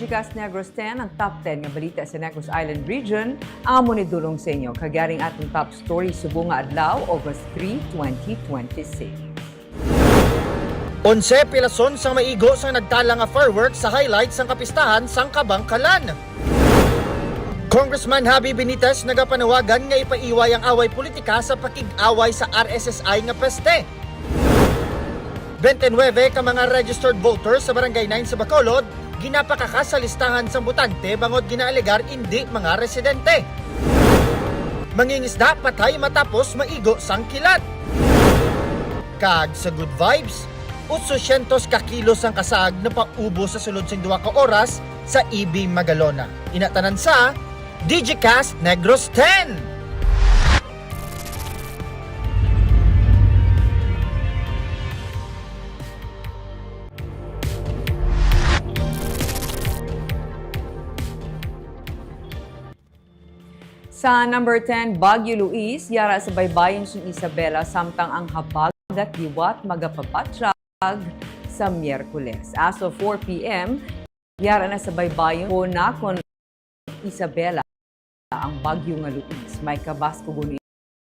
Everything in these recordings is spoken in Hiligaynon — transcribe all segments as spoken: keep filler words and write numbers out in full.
Digicast Negros ten, ang top ten nga balita sa Negros Island Region, ang amo ni dulong sa inyo. Kag yari ang atong top story subong nga adlaw, August three, twenty twenty-six. Onse pilason sang maigo sang nagtala nga fireworks sa highlight sang kapistahan sang Kabangkalan. Congressman Javi Benitez nagapanawagan nga ipaiway ang away politika sa pakig-away sa R S S I nga peste. Twenty-nine ka mga registered voters sa Barangay nine sa Bacolod ginapakaka sa listahan sang botante bangod ginaalegar indi mga residente. Mangingisda patay matapos maigo sang kilat. Kag sa Good Vibes, otso syentos ka kilo sang kasag napaubo sa sulod sing duha ka oras sa E B Magalona. Ina tanan sa Digicast Negros ten. Sa number ten, Bagyo Luis, yara sa baybayon sang Isabela, samtang ang habagat liwat magapabatyag sa Miyerkules. As of four P M, yara na sa baybayon ko nakon Isabela ang bagyo nga Luis. May kabas-ugon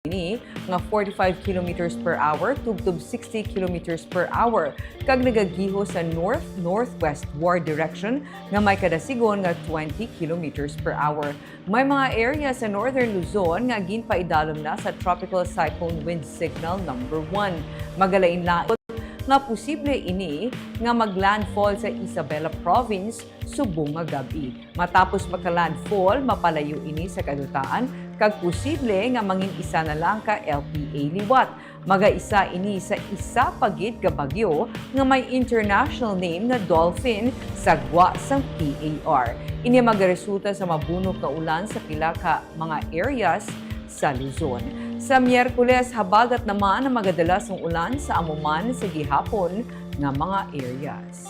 ini nga forty-five kilometers per hour, tubtob sixty kilometers per hour, kag nagagiho sa north-northwestward direction nga may kadasigon nga twenty kilometers per hour. May mga area sa Northern Luzon nga ginpaidalom na sa Tropical Cyclone Wind Signal number one. Magalain-lain nga posible ini nga maglandfall sa Isabela Province subong nga gab-i. Matapos makalandfall, mapalayo ini sa kadutaan kag posible nga mangin isa na lang ka L P A liwat. Magaisa ini sa isa pa gid ka bagyo nga may international name nga Dolphin sa gwa sang P A R. Ini magaresulta sa mabunok nga ulan sa pila ka mga areas sa Luzon. Sa Miyerkules, habagat naman ang magadala sang ulan sa amo man sa gihapon nga mga areas.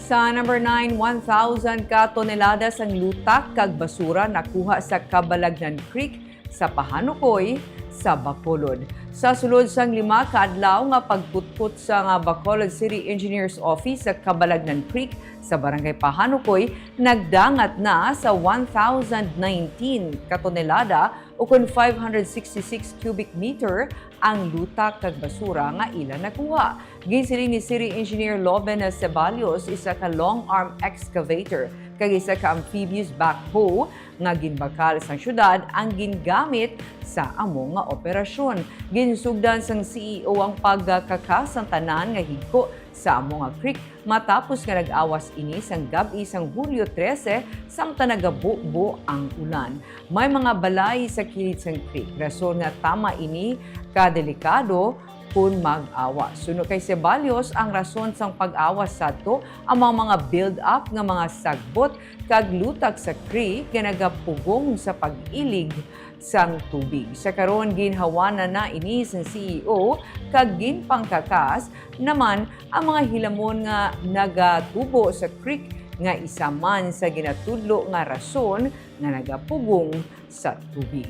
Sa number nine, one thousand ka tonelada sang lutak kag basura nakuha sa Cabalagnan Creek sa Pahanukoy sa Bacolod. Sa sulod sang lima ka adlaw nga pagkutkot sang Bacolod City Engineers Office sa Cabalagnan Creek sa Barangay Pahanukoy, nagdangat na sa one thousand nineteen ka tonelada, ukon five hundred sixty-six cubic meter, ang lutak kag basura nga ila nakuha. Ginsiling ni City Engineer Loben Ceballos, isa ka long-arm excavator kag isa ka amphibious backhoe nga ginbakal sang syudad ang gingamit sa amo nga operasyon. Ginsugdan sang C E O ang pagkakas sang tanan nga higko sa amo nga creek matapos nga nag-awas ini sang gab-i sang Hulyo trese, samtang nagabubo ang ulan. May mga balay sa kilid sang creek, rason nga tama ini ka delikado kon mag-awas. Suno kay Ceballos, ang rason sang pag-awas sadto amo ang mga build-up nga mga sagbot kag lutak sa creek nga nagapugong sa pag-ilig sang tubig. Sa karon, ginhawanan na ini sang C E O kag ginpangkakas naman ang mga hilamon nga nagatubo sa creek nga isa man sa ginatudlo nga rason nga nagapugong sa tubig.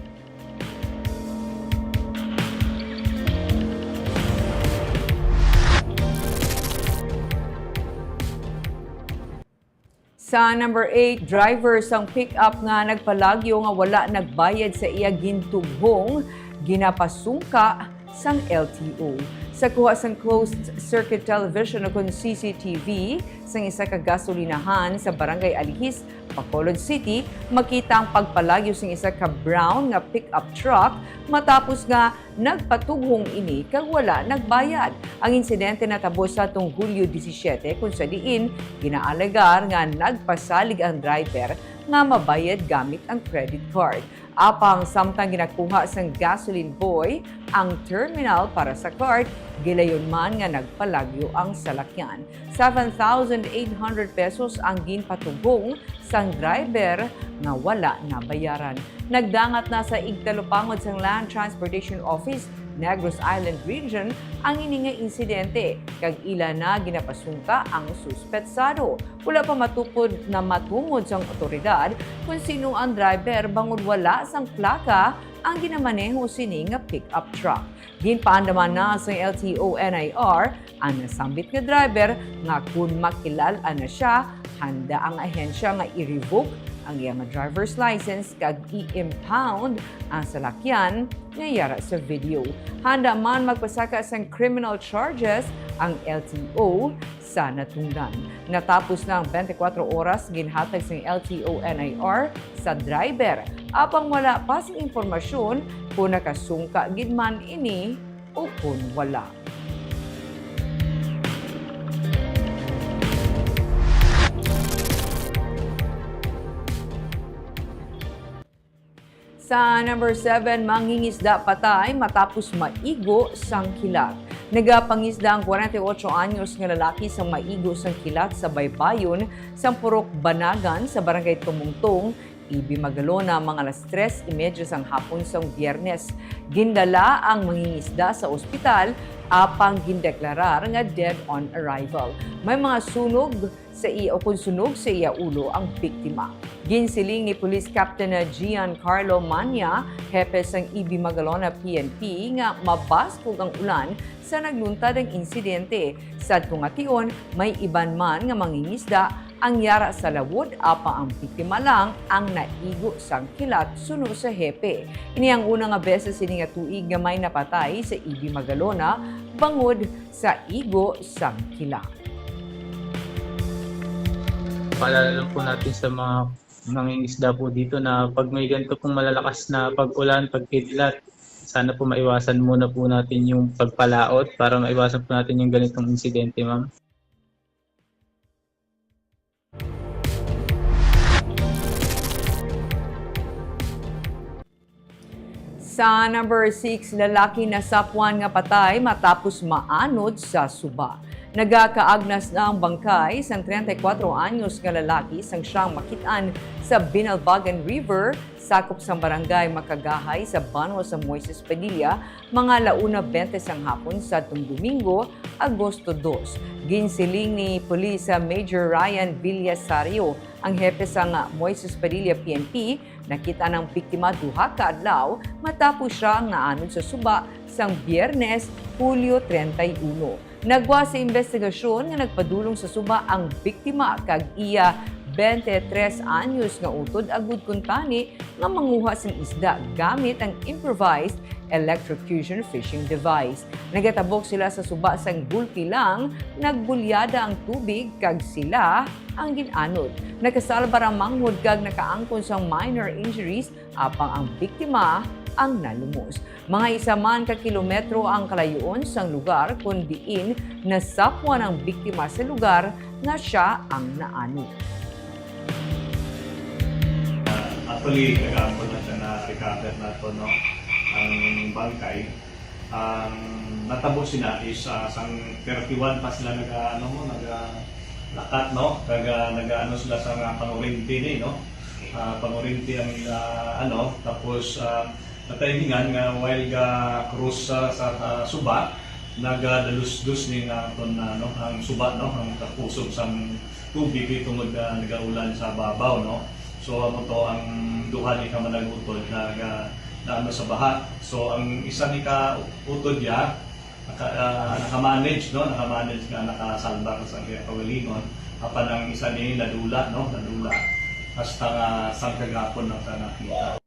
Sa number eight, driver sang pick-up nga nagpalagyo nga wala nagbayad sa iya gintughong, ginapasungka sang L T O. Sa kuha sang closed circuit television ukon C C T V sang isa ka gasolinahan sa Barangay Alihis, Bacolod City, makita ang pagpalagyo sang isa ka brown nga pick-up truck matapos nga nagpatughong ini kag wala nagbayad. Ang insidente natabo sa atong Hulyo disisiete, kung sa diin ginaalegar nga nagpasalig ang driver nga mabayad gamit ang credit card. Apang samtang ginakuha sang gasoline boy ang terminal para sa card, gilayon man nga nagpalagyo ang salakyan. Seven thousand eight hundred pesos ang ginpatughong sang driver nga wala nabayaran. Nagdangat na sa igtalupangod sang Land Transportation Office Negros Island Region ang ini nga insidente, kag ila na ginapasungka ang suspetsado. Wala pa matupod na matumod sang awtoridad kon sino ang driver, bangod wala sang plaka ang ginamaneho sini nga pick-up truck. Ginpaandaman na sang L T O N I R ang nasambit nga driver nga kon makilal-an na sia, handa ang ahensya nga i-revoke ang iya nga driver's license kag i-impound ang salakyan nga yara sa video. Handa man magpasaka sang criminal charges ang L T O sa natungdan. Natapos na ang twenty-four oras ginhatag sang L T O N I R sa driver, apang wala pa sing impormasyon kon nakasungka gid man ini o kon wala. Sa number seven, mangingisda patay matapos maigo sang kilat. Nagapangisda ang kwarenta y ocho anyos nga lalaki sang maigo sang kilat sa baybayon sang Purok Banagan sa Barangay Tumungtong, Ibi Magalona, mga alas tres y media sang hapon sang Biyernes. Gindala ang mangingisda sa ospital, apang gindeklarar nga dead on arrival. May mga sunog sa iya, o kon sunog sa iya ulo ang biktima. Ginsiling ni Police Captain Gian Carlo Mania, hepe sang Ibi Magalona P N P, nga mabaskog ang ulan sa nagluntad ang insidente. Sadto nga tion, may iban man nga mangingisda ang yara sa lawod, apang ang biktima lang ang naigo sang kilat, suno sa hepe. Ini ang una nga beses sini nga tuig nga may napatay sa Ibi Magalona bangod sa igo sang kilat. Paalala lang po natin sa mga nangingisda po dito na pag may ganito pong malalakas na pag-ulan, pagkidlat, sana po maiwasan muna po natin yung pagpalaot para maiwasan po natin yung ganitong insidente, ma'am. Sa number six, lalaki nasapwan nga patay matapos maanod sa suba. Nagakaagnas na ang bangkay sang treinta y cuatro anyos nga lalaki sang siyang makit-an sa Binalbagan River, sakop sang barangay Makagahay sa banwa sa Moises Padilla, mga alauna bente sang hapon sadtong Domingo, Agosto dos. Ginsiling ni Police Major Ryan Villasario, ang hepe sang Moises Padilla P N P, nakit-an ang biktima duha ka adlaw matapos sia naanod sa suba sang Biyernes, Hulyo treinta y uno. Nagwa sa imbestigasyon nga nagpadulong sa suba ang biktima kag iya twenty-three anyos nga utod, agud kuntani nga manguha sing isda gamit ang improvised electrocution fishing device. Nagatabok sila sa suba sang gulpi lang, nagbulyada ang tubig kag sila ang gin-anod. Nakasalbar ang manghod kag nakaangkon sang minor injuries, apang ang biktima ang nalumos. Mga isa man ka kilometro ang kalayoon sang lugar kon diin nasapwan ang biktima sa lugar nga sia ang naanod. Ah, actually, kagahapon na siya na-recover nato, no? Ang bangkay. Ang natabo sina is, ah, sang thirty-one pa sila naga, ano mo, naga lakat, no? Kag, ah, naga, ano sila sa nga pangurinti ni, no? Ah, pangurinti ang, ah, ano, tapos, ah, natayihingan nga while ga cross sa, sa, sa suba, nagadalusdos ni nga aton, ano, ang suba, no? Ang kakusog sang tubig, eh, tungod nga nagaulan sa babaw, no? So, amo to ang duha ni ka managutod na ga, na ano sa baha. So, ang isa ni ka utod niya, naka, ah, naka-manage, no? Naka-manage nga nakasalbar sa iya kaugalingon. Apan ang isa ni nadula, no? Nadula. Hasta nga sang kagahapon lang ta nakita.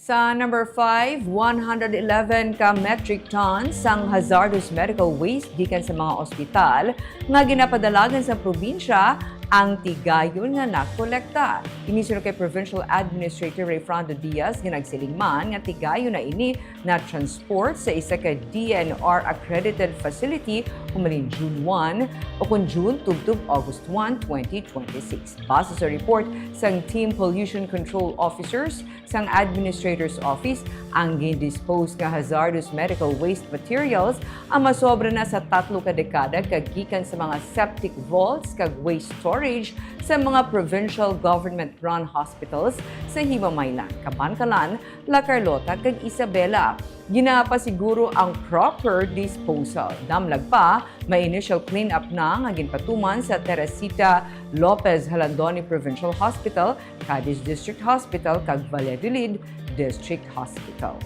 Sa number five, one hundred eleven ka metric tons sang hazardous medical waste gikan sa mga ospital nga ginapadalagan sa probinsya ang tigayon nga nakolekta. Ini suno kay Provincial Administrator Rayfrando Diaz, nga nagsiling man nga tigayon na ini na-transport sa isa ka D N R accredited facility humalin June one o kon June tubtob August one, twenty twenty-six. Base sa report sang Team Pollution Control Officers sang Administrator's Office, Ang gin-dispose nga hazardous medical waste materials ang masobra na sa tatlo ka dekada kag gikan sa mga septic vaults kag waste storage sa mga provincial government-run hospitals sa Himamaylan, Kabankalan, La Carlota, kag Isabela. Ginapasiguro ang proper disposal. Damlag pa, may initial cleanup na nga ginpatuman sa Teresita Lopez Jalandoni Provincial Hospital, Cadiz District Hospital, kag Valladolid District Hospital.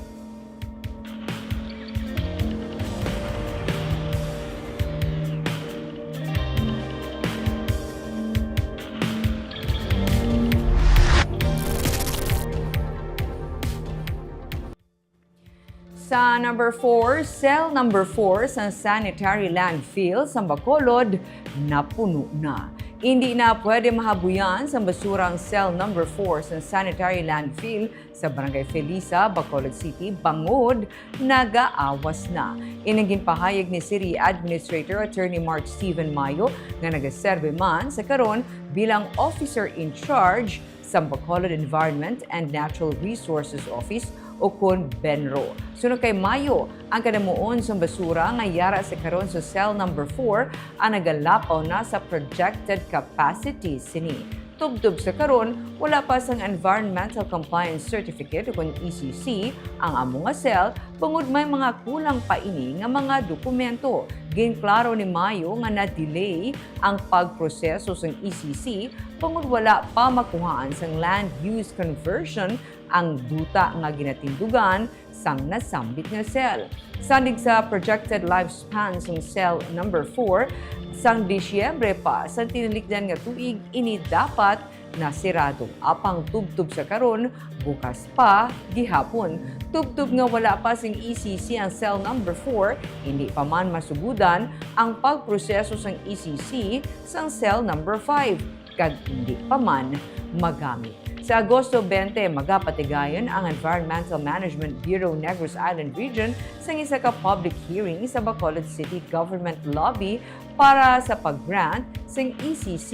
Sa number four, cell number four sa sanitary landfill sa Bacolod napuno na. Hindi na pwede mahabuyan sa basura ang cell number four sa sanitary landfill sa Barangay Felisa, Bacolod City, bangod nagaawas na. Ining ginpahayag ni City Administrator Attorney Mark Steven Mayo, nga nagaserbe man sa karon bilang officer in charge sa Bacolod Environment and Natural Resources Office, o kon BENRO. Suno kay Mayo, ang kanamuon sang basura nga yara sa karon sa cell number four ang nagalapaw na sa projected capacity sini. Tubtob sa karon, wala pa sang Environmental Compliance Certificate, o kon E C C, ang amo nga cell, bangod may mga kulang pa ini nga mga dokumento. Ginklaro ni Mayo nga na-delay ang pagproseso sang E C C bangod wala pa makuhaan sang land use conversion ang duta nga ginatindugan sang nasambit nga cell. Sandig sa projected lifespan sang cell number four, sang Disyembre pa sang tinalikdan nga tuig ini dapat nasirado. Apang tubtob sa karon, bukas pa gihapon. Tubtob nga wala pa sing E C C ang cell number four, hindi pa man masugudan ang pagproseso sang E C C sang cell number five, kag hindi pa man magamit. Sa Agosto twenty, magapatigayon ang Environmental Management Bureau Negros Island Region sang isa ka public hearing sa Bacolod City Government Lobby para sa pag-grant sing E C C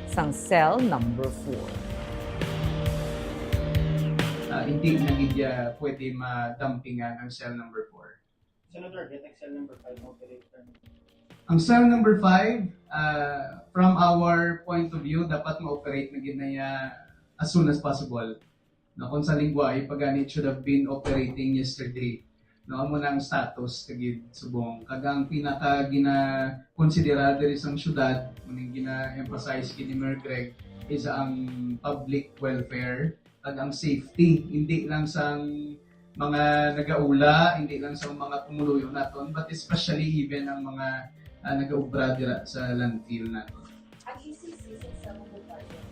sang cell number four. Ah, hindi na gid ya pwede madampingan ang cell number four. Senator, detect cell number five ma-operate na. Ang cell number five, ah, from our point of view, dapat ma-operate na gid na ya as soon as possible. No, kung sa lingwahe pa gani, it should have been operating yesterday. No, amo na ang status kagid subong. Kag ang pinaka gina-considera diri sang syudad, muning gina-emphasize gid ni Mayor Greg, is ang public welfare kag ang safety, hindi lang sang mga nagaula, hindi lang sa mga pumuluyo naton, but especially even ang mga, ah, nagaobra dira sa landfill naton. Ang E C C sa Samugupayo.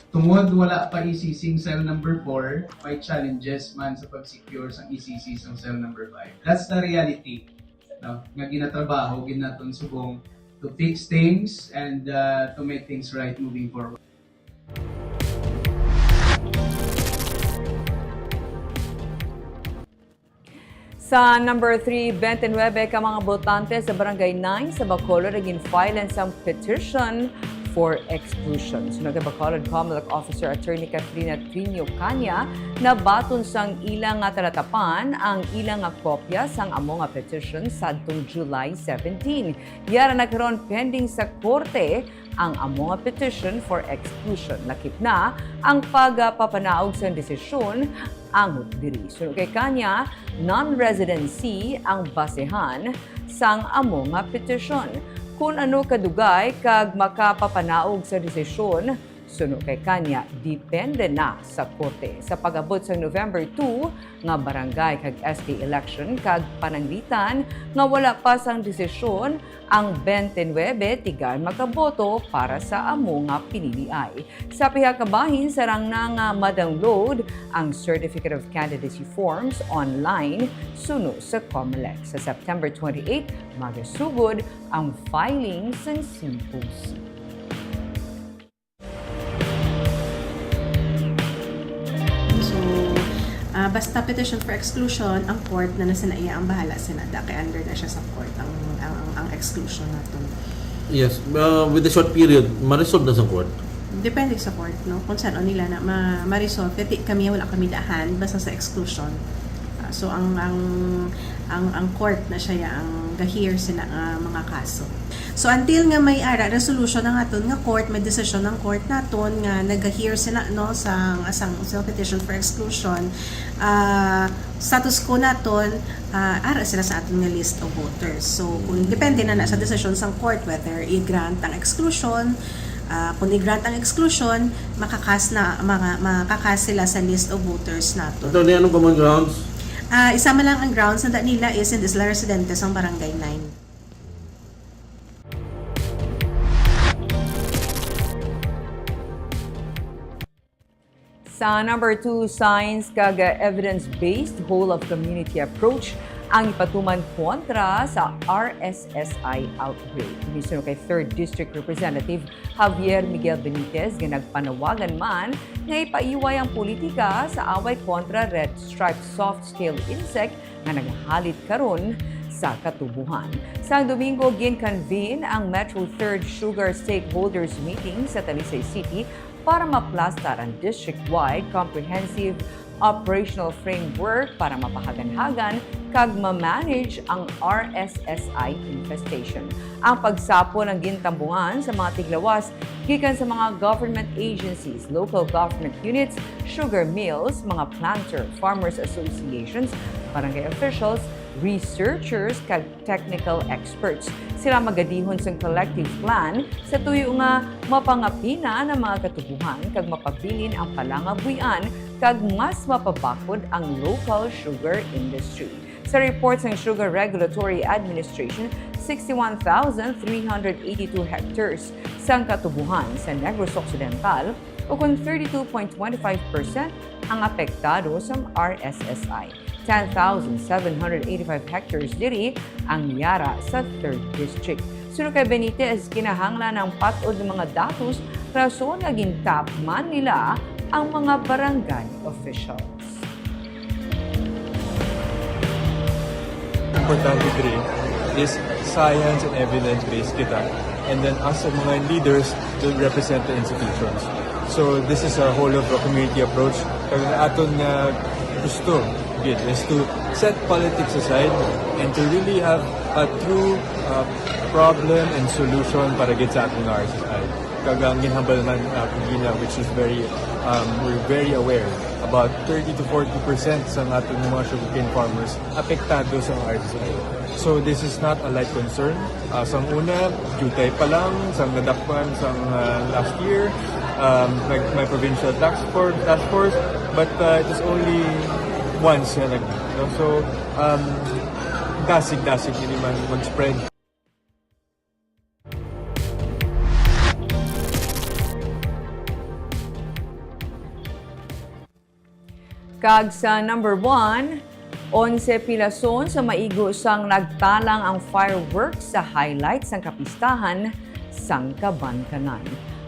Tungod wala pa E C C ang cell number four, may challenges man sa pag-secure sang E C C sang cell number five. That's the reality, no, nga ginatrabaho gid naton subong to fix things and, uh, to make things right moving forward. Sa number three, twenty-nine ka mga botante sa Barangay nine sa Bacolod ang gin-filean sang petition for exclusion. Suno kay Bacolod Comelec Officer Attorney Katrina Trinio Caña, nabaton sang ila nga talatapan ang ila nga kopya sang amo nga petition sadtong July seventeen. Yara na karon pending sa korte ang amo nga petition for exclusion. Lakip na ang pagpapanaog sang desisyon angot diri. Suno kay Caña, non-residency ang basehan sang amo nga petition. Kon ano kadugay kag makapapanaog sa desisyon, suno kay Caña, depende na sa korte. Sa pag-abot sang November two nga barangay kag S T election kag pananglitan nga wala pa sang desisyon, ang twenty-nine tigayon makaboto para sa amo nga piniliay. Sa pihak nga bahin, sarang na nga ma-download ang Certificate of Candidacy forms online suno sa Comelec. Sa September twenty-eight, magasugod ang filing sang symposium. So, ah, basta petition for exclusion, ang court na nasa na iya ang bahala sa nada, kay under na siya sa court ang, ang, ang exclusion naton. Yes, uh, with the short period, ma-resolve na sa court. Depende sa court, no, kung saan nila na ma-, ma-resolve. Kaya di kami, wala kami daahan, basta sa exclusion. Ah, so, ang, ang, ang, ang court na siya ya ang ga-hear sina nga mga kaso. So, until nga may ara resolution ang aton nga court, may desisyon ng court naton nga nag-hear sila, no, sa, sa, sa petition for exclusion, ah, status quo naton, ah, ara sila sa aton nga list of voters. So, kung depende na na sa desisyon sang court whether i-grant ang exclusion, ah, kung i-grant ang exclusion, makakas na, mga, makakas sila sa list of voters naton. Attorney, ano pa man grounds? Ah, isa man lang ang grounds na da nila is hindi sila residente sang Barangay nine. Sa number two, science kag evidence-based whole of community approach ang ipatuman kontra sa R S S I outbreak. Ini suno kay Third District Representative Javier Miguel Benitez nga nagpanawagan man nga ipaiway ang politika sa away kontra red stripe soft scale insect nga nagahalit karon sa katubohan. Sang Domingo, gin-convene ang Metro Third Sugar Stakeholders Meeting sa Talisay City para maplastar ang district-wide comprehensive operational framework para mapahaganhagan kag ma-manage ang R S S I infestation. Ang pagsapol ang gintambuhan sa mga tiglawas gikan sa mga government agencies, local government units, sugar mills, mga planter, farmers associations, barangay officials, researchers, kag technical experts. Sila magadihon sang collective plan sa tuyo nga mapangapinan ang mga katubohan kag mapabilin ang palangabuy-an kag mas mapabakod ang local sugar industry. Sa report sang Sugar Regulatory Administration, sixty-one thousand three hundred eighty-two hectares sang katubohan sa Negros Occidental, ukon thirty-two point twenty-five percent ang apektado sang R S S I. Ten thousand seven hundred eighty-five hectares diri ang yara sa Third District. Suno kay Benitez, kinahanglan ang pat-od nga mga datos, rason nga gintapman nila ang mga barangay officials. Importante diri is science and evidence-based kita. And then us, ang mga leaders, will represent the institutions. So this is a whole of the community approach. Kag ang aton nga gusto gid is to set politics aside and to really have a true, uh, problem and solution para gid sa aton nga R S S I. Kag ang ginhambal man, uh, kagina, which is very, um, we're very aware, about thirty to forty percent sa aton mga sugarcane farmers apektado sa R S S I. So this is not a light concern. Ah, sang una, jutay pa lang, sang nadakpan sang, ah, last year, um, nag-, may provincial task force, task force, but, ah, it is only once nga nag-, no? So, um, dasig-dasig ini man mag-spread. Kag sa number one, onse pilason sa maigo sang nagtalang ang fireworks sa highlight sang kapistahan sang Kabankalan.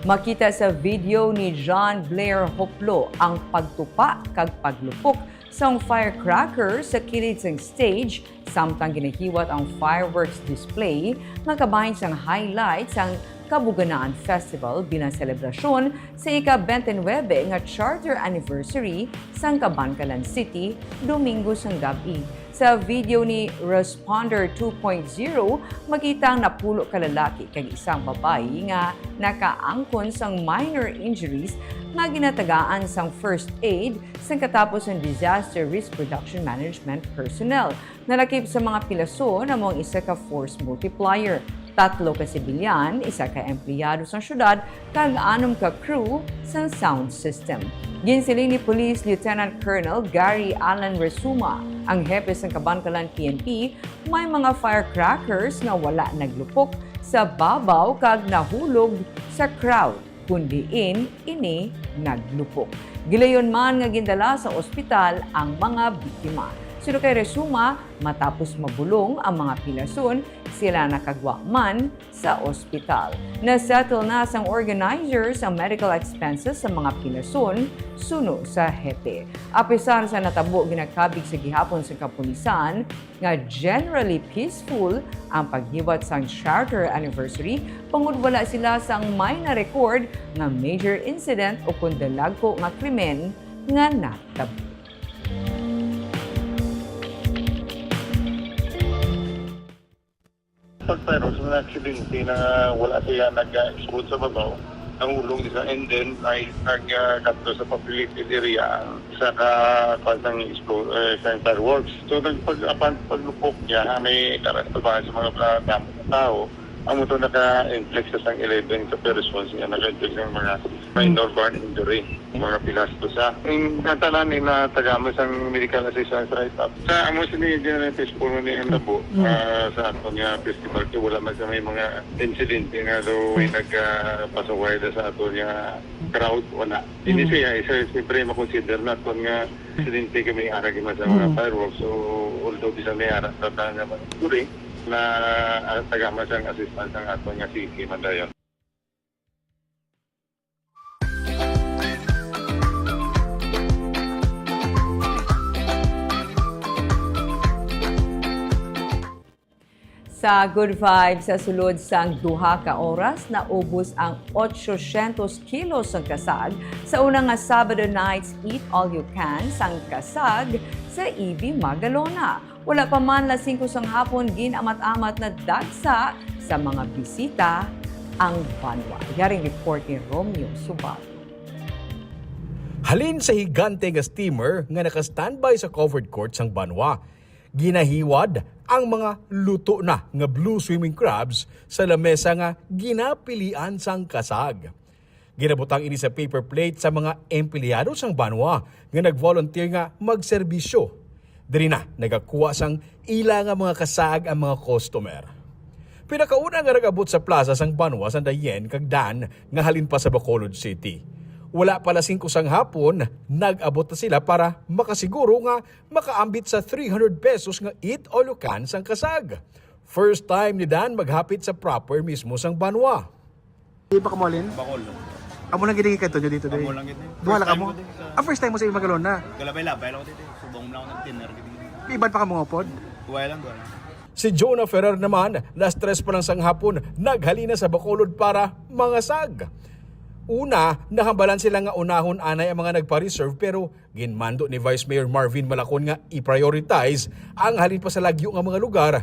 Makita sa video ni John Blair Hoplo ang pagtupa kag paglupok sang firecracker sa kilid sang stage samtang ginahiwat ang fireworks display nga kabahin sang highlight sang Kabuganaan Festival bilang selebrasyon sa ika-twenty-nine nga charter anniversary sang Kabankalan City, Domingo sang gab-i. Sa video ni Responder two point zero, makita ang napulo ka lalaki kag isang babayi nga nakaangkon sang minor injuries nga ginatagaan sang first aid sang katapos ang disaster risk reduction management personnel. Nalakip sa mga pilason amo ang isa ka force multiplier, tatlo ka sibilyan, isa ka empleyado sang syudad, kag anom ka crew sang sound system. Ginsiling ni Police Lieutenant Colonel Gary Alan Resuma, ang hepe sang Kabankalan P N P, may mga firecrackers nga wala naglupok sa babaw kag nahulog sa crowd, kun diin ini naglupok. Gilayon man nga gindala sa ospital ang mga biktima. Suno kay Resuma, matapos mabulong ang mga pilason, sila nakagwa man sa ospital. Nasettle na sang organizers ang medical expenses sa mga pilason suno sa hepe. Apisar sa natabo, ginakabig sa gihapon sa kapulisan nga generally peaceful ang paghiwat sang Charter Anniversary, bangod wala sila sang may na-record nga major incident o kon dalagko nga krimen nga natabo. Pagpero sa mga aksidente na wala siya nag-explode sa babaw, nahulog siya, and then ay nag-, ah, kadto sa populated area sa ka-, kuwan sang explo-, eh, sa fireworks. So, nagpag-, apan paglupok niya, ah, may karas-, sa mga, ah, damo nga tao. Amo to naka-inflict sa sang eleven ka persons nga naka-inflict sa mga minor burn injury, mga pilas to sa. Ang tanan ni natagaman sang medical assistance right up. Sa amo sini General Festival ni ang nabo, ah, sa aton nga festival, kay wala man sa may mga insidente nga do may nag, ah, pasaway da sa aton nga crowd, wala. Ini siya, isa, siyempre, makonsider naton nga insidente kami ara gid man sa mga fireworks. So, although bisan may ara, tata nga man, na, ah, tagaman sang assistance ang aton nga city man dayon. Sa Good Vibes, sa sulod sang duha ka oras, naubos ang otsosyentos kilos sang kasag sa una nga Sabado Night's Eat All You Can sang Kasag sa E V Magalona. Wala pa man las singko sang hapon, gin-amat-amat na dagsa sa mga bisita ang banwa. Yari ang report ni Romeo Subago. Halin sa higante nga steamer nga naka-standby sa covered court sang banwa, ginahiwad ang mga luto na nga blue swimming crabs sa lamesa nga ginapilian sang kasag. Ginabutang ini sa paper plate sa mga empleyado sang banwa nga nag-volunteer nga magserbisyo. Diri na nagakuha sang ila nga mga kasag ang mga customer. Pinakauna nga nag-abot sa plaza sang banwa sang Dayen kag Dan nga halin pa sa Bacolod City. Wala pa las singko sang hapon, nag-abot na sila para makasiguro nga makaambit sa three hundred pesos nga eat all you can sang kasag. First time ni Dan maghapit sa proper mismo sang banwa. Di pa kamo halin? Bacolod. Amo lang gid ang ikadto nyo dito, day? Amo lang gid, eh. Duha lang kamo? First time ko din sa... Ah, first time mo sa Magalona? Galabay-labay lang ko dito, eh. Subong lang ako nag-dinner gid. May iban pa kamo nga pod? Duha lang, duha lang. Si Jonah Ferrer naman, las tres pa lang sang hapon, naghalin na sa Bacolod para mangasag. Una, nahambalan sila nga unahon anay ang mga nagpa-reserve, pero ginmando ni Vice Mayor Marvin Malacon nga i-prioritize ang halin pa sa lagyo nga mga lugar.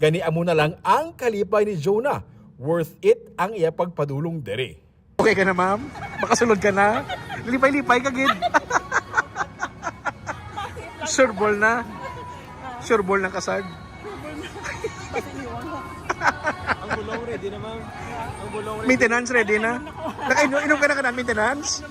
Gani amo na lang ang kalipay ni Jonah. Worth it ang iya pagpadulong diri. Okay ka na, ma'am? Makasulod ka na? Lipay-lipay ka gid. Sure ball na. Sure ball ng kasag. Ang bulong ready na, ma'am. Ang bulong ready. Maintenance ready na. Nakainom, inom ka na ka na maintenance?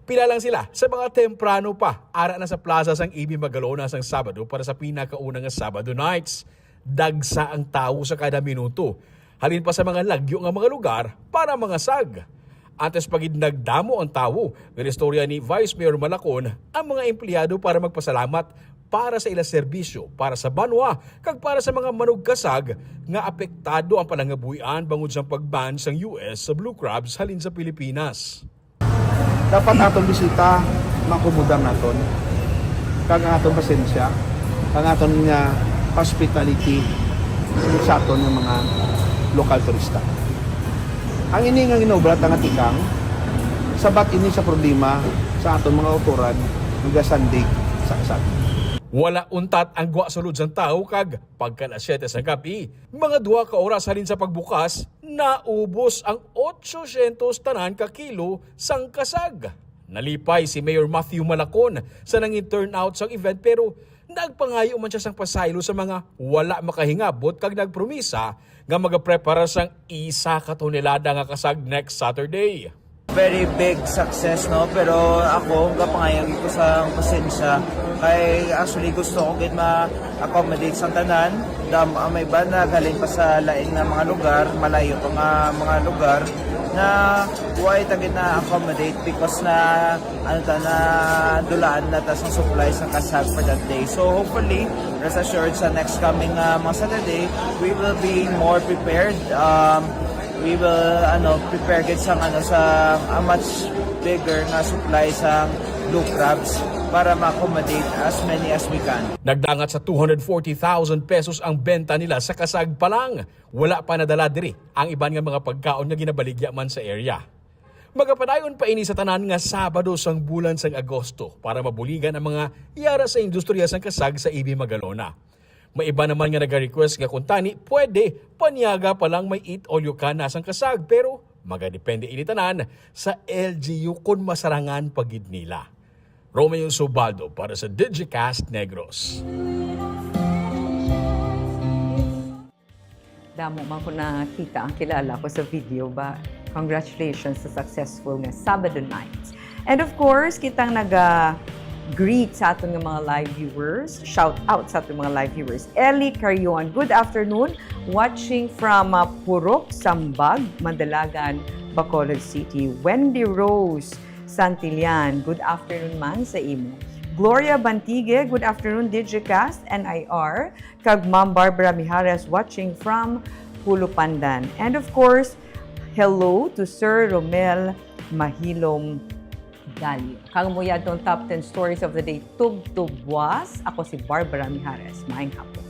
Pila lang sila sa mga temprano pa, ara na sa plaza sang E V Magalona sang Sabado para sa pinakauna nga Sabado nights. Dagsa ang tawo sa kada minuto, halin pa sa mga lagyo nga mga lugar para mangasag. Antes pa gid nagdamo ang tawo, ginistorya ni Vice Mayor Malacon ang mga empleyado para magpasalamat para sa ila serbisyo para sa banwa kag para sa mga manugkasag nga apektado ang panangabuhian bangod sang pag-ban sang U S sa blue crabs halin sa Pilipinas. Dapat aton bisita, maakomodar naton, kag ang aton pasensya, kag ang aton nga hospitality sa aton nga mga lokal turista. Ang ini nga ginaobra ta nga tikang, sabat ini sa problema sa aton mga kautoran nga gasandig sa kasag. Wala untat ang gwa sulod sang tawo, kag pagka alas siyete sa gab-i, mga duha ka oras halin sa pagbukas, naubos ang otsosyentos tanan ka kilo sang kasag. Nalipay si Mayor Matthew Malacon sa nangin turnout sang event, pero nagpangayo man sia sang pasaylo sa mga wala makahingabot kag nagpromisa nga magapreparar sang isa ka tonelada nga kasag next Saturday. Very big success, no? Pero ako, gapangayo gid ko sa pasensya. Kay actually gusto ko gid ma-accommodate sa tanan. Dam-, ang may iban naghalin pa sa lain nga mga lugar, malayo pa nga mga lugar. Na why ta gina-accommodate because na, ano ta, na dulaan na ta sa supply sa kasag for that day. So hopefully, rest assured sa next coming, ah, mga Saturday, we will be more prepared. Um, we will, ano, prepare gid sang, ano, sa a much bigger nga supply sang blue crabs para ma-accommodate as many as we can. Nagdangat sa two hundred forty thousand pesos ang benta nila sa kasag pa lang. Wala pa nadala diri ang iban nga mga pagkaon nga ginabaligya man sa area. Magapadayon pa ini sa tanan nga Sabado sang bulan sang Agosto para mabuligan ang mga yara sa industriya sang kasag sa Ibi Magalona. May iba naman nga naga-request nga kung tani pwede, panyaga pa lang may eat all you can na sang kasag, pero magadepende ini tanan sa L G U kon masarangan pa gid nila. Romeo Subaldo para sa Digicast Negros. Damo man ko nakita ang kilala ko sa video ba. Congratulations sa successful nga Sabado night. And of course, kitang naga greet sa aton nga mga live viewers. Shout out sa aton mga live viewers. Ellie Carion, good afternoon. Watching from uh, Purok, Sambag, Mandalagan, Bacolod City. Wendy Rose Santillan, good afternoon man sa imo. Gloria Bantigue, good afternoon, Digicast, N I R. Kag Ma'am Barbara Mijares watching from Hulupandan. And of course, hello to Sir Romel Mahilom Galio. Kang mo yadtong top ten stories of the day, tubtob buas. Ako si Barbara Mijares. Maayong hapon.